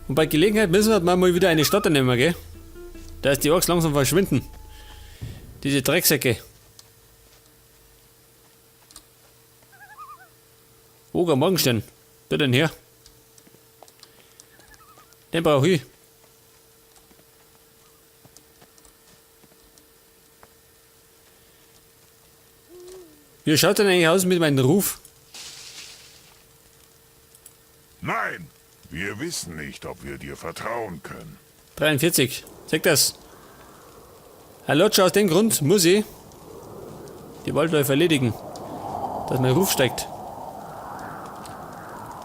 Und bei Gelegenheit müssen wir mal wieder eine Stadt nehmen, gell? Da ist die Orks langsam verschwinden. Diese Drecksäcke. Oger Morgenstern. Bitte denn her. Den brauche ich. Wie schaut denn eigentlich aus mit meinem Ruf? Nein, wir wissen nicht, ob wir dir vertrauen können. 43. Zeig das. Herr Lodge, aus dem Grund muss ich die Waldläufer erledigen, dass mein Ruf steigt.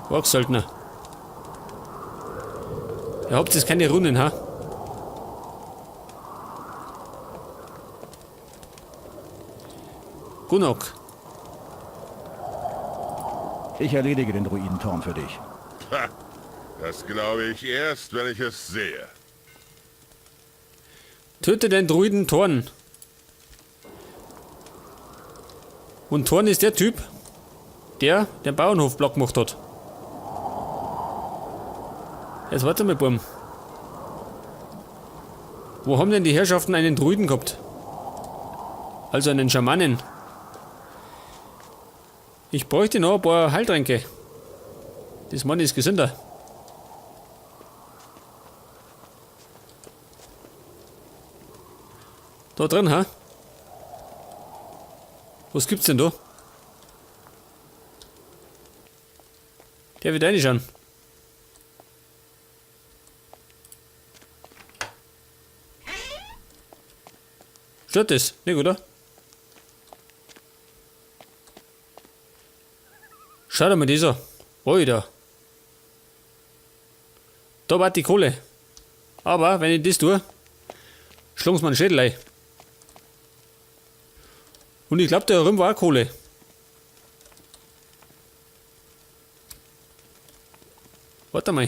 Orksöldner. Ihr habt jetzt keine Runen, ha? Gunok. Ich erledige den Druidentorn für dich. Ha, das glaube ich erst, wenn ich es sehe. Töte den Druiden Thorn. Und Thorn ist der Typ, der den Bauernhofblock gemacht hat. Jetzt warte mal, Burm. Wo haben denn die Herrschaften einen Druiden gehabt? Also einen Schamanen. Ich bräuchte noch ein paar Heiltränke. Das Mann ist gesünder. Da drin, ha? Was gibt's denn da? Der wird reinschauen. Stört das? Nicht, oder? Schau dir mal dieser. Alter. Da war die Kohle. Aber wenn ich das tue, schlagen's mir einen Schädel ein. Und ich glaub, da herum war auch Kohle. Warte mal.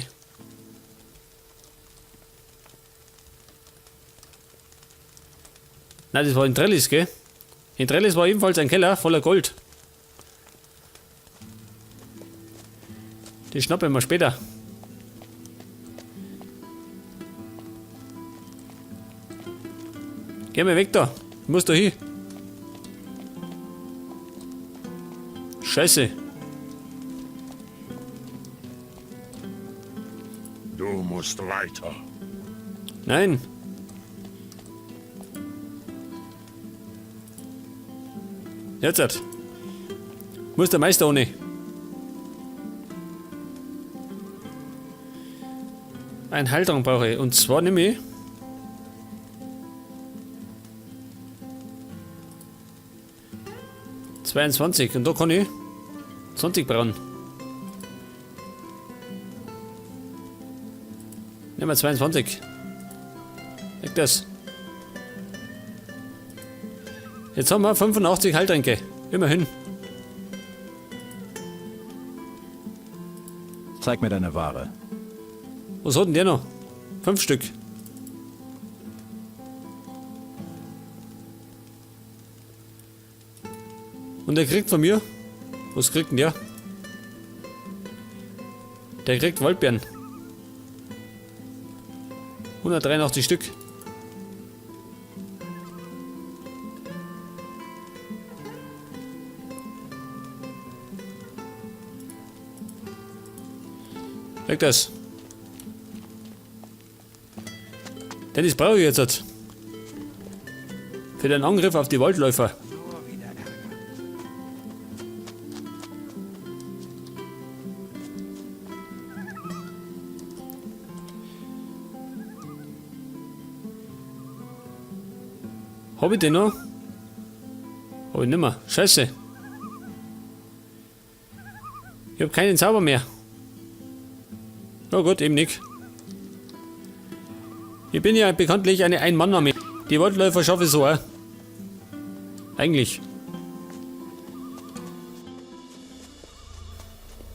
Nein, das war in Trellis, gell? In Trellis war ebenfalls ein Keller voller Gold. Die schnappen wir später. Geh mal weg da. Ich muss da hin. Scheiße. Du musst weiter. Nein. Jetzt hat. Muss der Meister ohne. Ein Heiltrank brauche ich. Und zwar nehme ich 22. Und da kann ich 20 brauen. Nehmen wir 22. Weg das. Jetzt haben wir 85 Heiltränke. Immerhin. Zeig mir deine Ware. Was hat denn der noch? 5 Stück. Und der kriegt von mir. Was kriegt denn der? Der kriegt Waldbeeren. 183 Stück. Weg das. Denn das brauche ich jetzt. Für den Angriff auf die Waldläufer. Hab ich den noch? Hab ich nimmer. Scheiße. Ich hab keinen Zauber mehr. Na gut, eben nicht. Ich bin ja bekanntlich eine Ein-Mann-Armee. Die Waldläufer schaffe ich so auch. Eigentlich.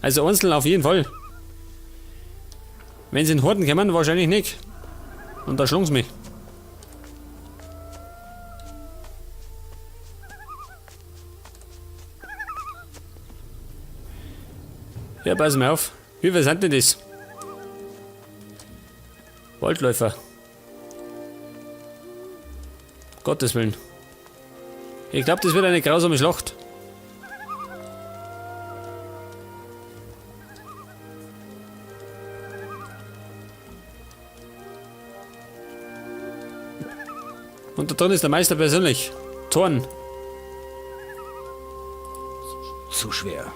Also einzeln auf jeden Fall. Wenn sie in Horden kommen, wahrscheinlich nicht. Und da schlagen sie mich. Ja, pass mal auf. Wie viel sind denn das? Waldläufer. Gottes Willen. Ich glaube, das wird eine grausame Schlacht. Und da drin ist der Meister persönlich. Thorn. Zu schwer.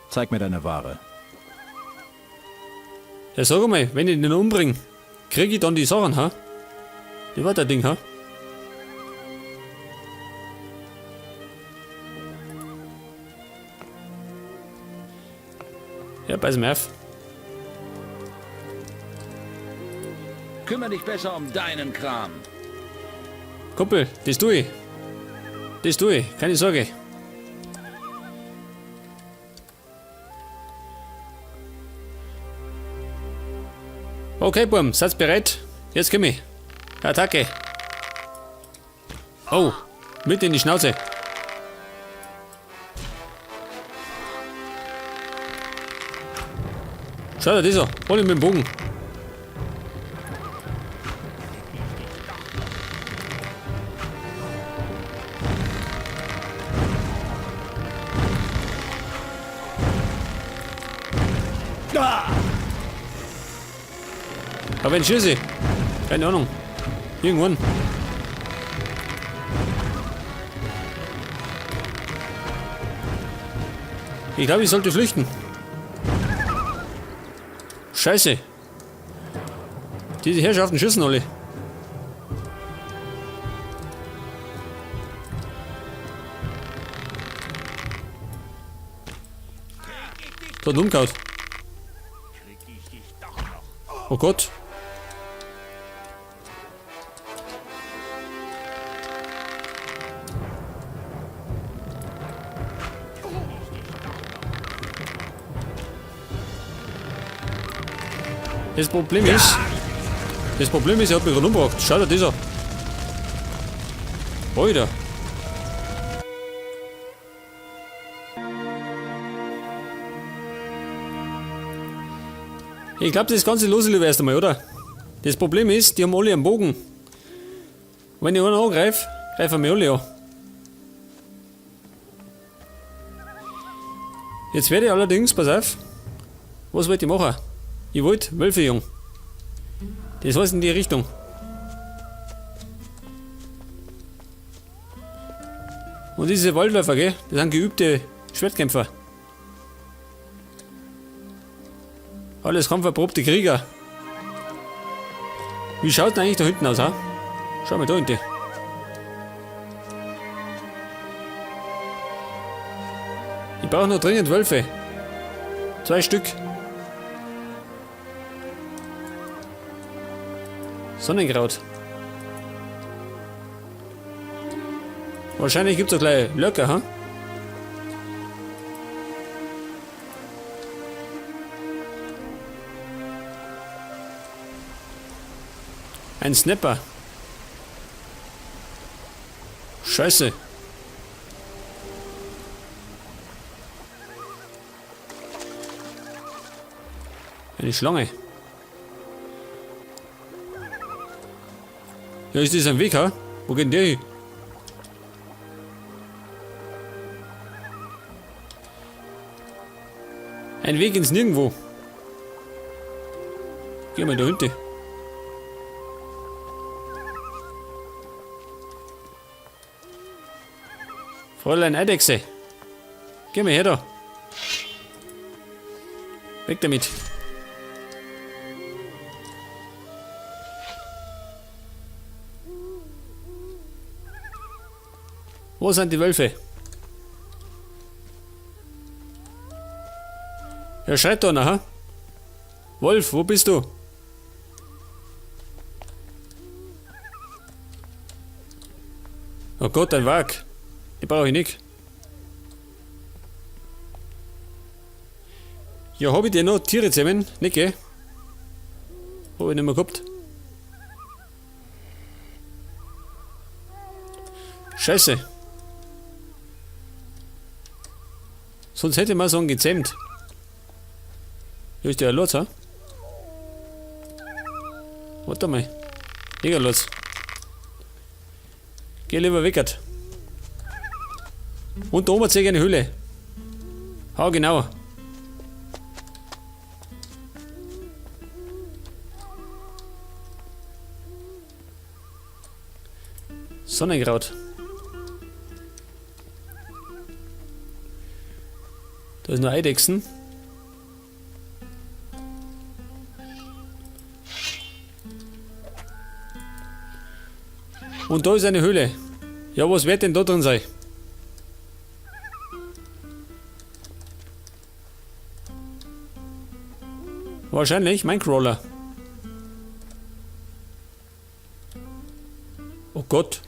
Zeig mir deine Ware. Ja, sag mal, wenn ich den umbringe, krieg ich dann die Sachen, ha? Wie war der Ding, ha? Ja, pass mal auf. Kümmer dich besser um deinen Kram. Kumpel, das tue ich. Das tue ich, keine Sorge. Okay, Burm, seid bereit? Jetzt komm ich. Attacke. Oh, mit in die Schnauze. Schau dir das an. Hol ihn mit dem Bogen. Aber wenn schieße ich? Keine Ahnung. Irgendwann. Ich glaube, ich sollte flüchten. Scheiße. Diese Herrschaften schießen alle. Da hat umgehauen. Oh Gott. Das Problem ist, er hat mich gerade umgebracht. Schau dir das an. Alter. Ich glaube, das Ganze los lieber erst einmal, oder? Das Problem ist, die haben alle einen Bogen. Wenn ich einen angreife, greifen mich alle an. Jetzt werde ich allerdings, pass auf, was wollte ich machen? Ich wollte Wölfe jagen. Das heißt in die Richtung. Und diese Waldläufer, gell? Das sind geübte Schwertkämpfer. Alles kampferprobte Krieger. Wie schaut denn eigentlich da hinten aus, ha? Schau mal da hinten. Ich brauche noch dringend Wölfe. 2 Stück. Sonnenkraut. Wahrscheinlich gibt's auch gleich Löcker, ha? Ein Snapper. Scheiße. Eine Schlange. Ja, ist das ein Weg, ha? Wo geht denn der hin? Ein Weg ins Nirgendwo. Geh mal da hinten. Fräulein Eidechse. Geh mal her da. Weg damit. Wo sind die Wölfe? Ja, schreit da einer, ha? Wolf, wo bist du? Oh Gott, ein Wag. Die brauche ich nicht. Ja, hab ich denn noch Tiere zusammen? Nicht, gell? Hab ich nicht mehr gehabt. Scheiße. Sonst hätte ich mal so einen gezähmt. Hier ist der Lotz, ha? Warte mal. Egal, los. Geh lieber weg. Und da oben sehe ich eine Höhle. Ha, genau. Sonnenkraut. Da ist nur Eidechsen. Und da ist eine Höhle. Ja, was wird denn da drin sein? Wahrscheinlich Minecrawler. Oh Gott.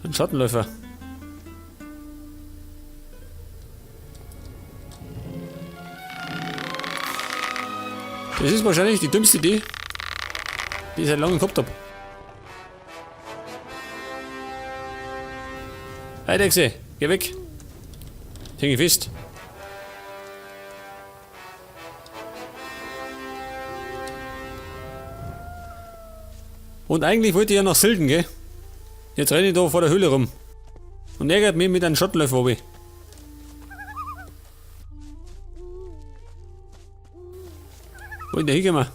Ein Schattenläufer. Das ist wahrscheinlich die dümmste Idee, die ich seit langem gehabt hab. Eidechse, geh weg. Häng ich fest. Und eigentlich wollte ich ja nach Silden, gell? Jetzt renne ich da vor der Höhle rum. Und ärgert mich mit einem Schattenläufer runter. Wo ist der hingekommen?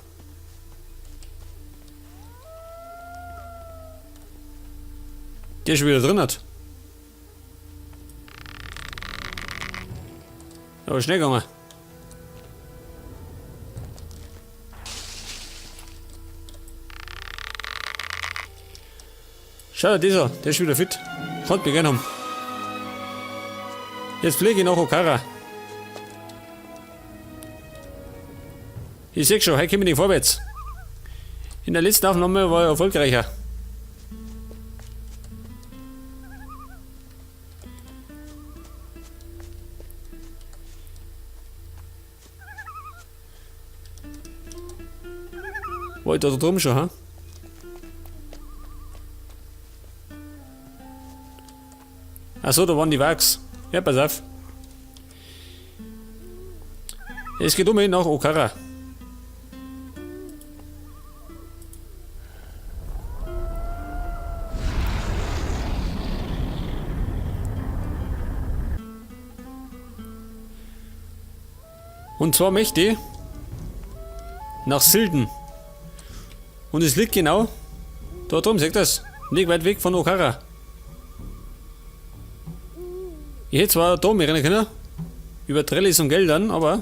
Der ist schon wieder drin hat. Aber schnell gegangen. Schau, dieser, der ist wieder fit. Konnte mich gern haben. Jetzt fliege ich nach Okara. Ich seh schon, heute komme ich nicht vorwärts. In der letzten Aufnahme war ich erfolgreicher. War ich da drum schon, ha? Achso, da waren die Wachs. Ja, pass auf. Es geht um nach Okara. Und zwar möchte ich nach Silden. Und es liegt genau da drum, seht ihr das? Nicht weit weg von Okara. Ich hätte zwar da mehr rennen können, über Trellis und Geldern, aber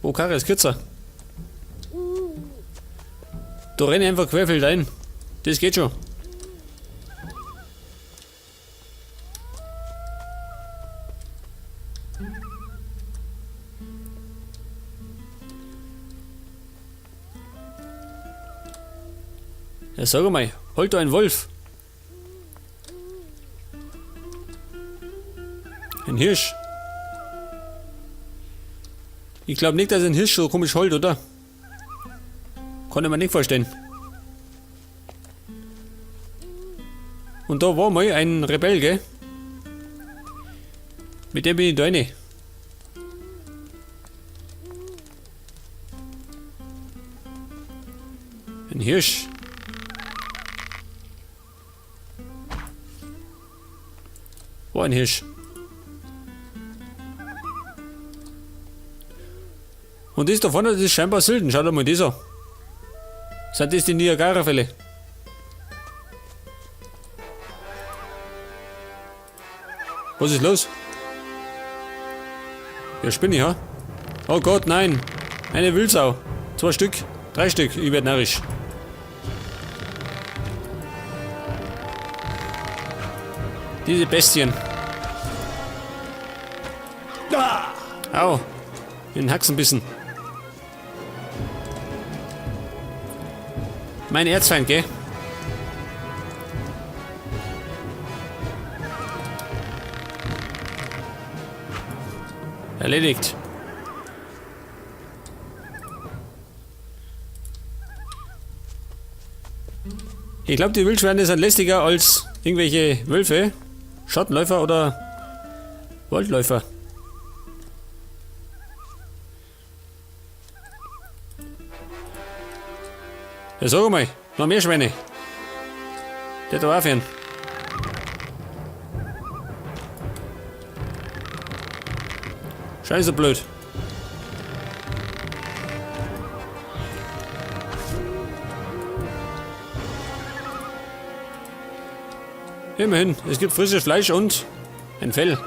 Okara ist kürzer. Da renne ich einfach querfeld ein. Das geht schon. Ja, sag mal, holt da ein Wolf. Ein Hirsch. Ich glaub nicht, dass ein Hirsch so komisch heult, oder? Kann ich mir nicht vorstellen. Und da war mal ein Rebell, gell? Mit dem bin ich da rein. Ein Hirsch. War ein Hirsch. Und das da vorne, das ist scheinbar Silden. Schau dir mal das an. Sind das die Niagara-Fälle? Was ist los? Ja, spinne ich, ha? Oh Gott, nein! Eine Wildsau. 2 Stück, 3 Stück. Ich werd narrisch. Diese Bestien. Au! In den Haxen bissen. Mein Erzfeind, gell? Erledigt. Ich glaub, die Wildschweine sind lästiger als irgendwelche Wölfe, Schattenläufer oder Waldläufer. Ja, sag mal, noch mehr Schweine. Der da aufhören. Scheiße blöd. Immerhin, es gibt frisches Fleisch und ein Fell.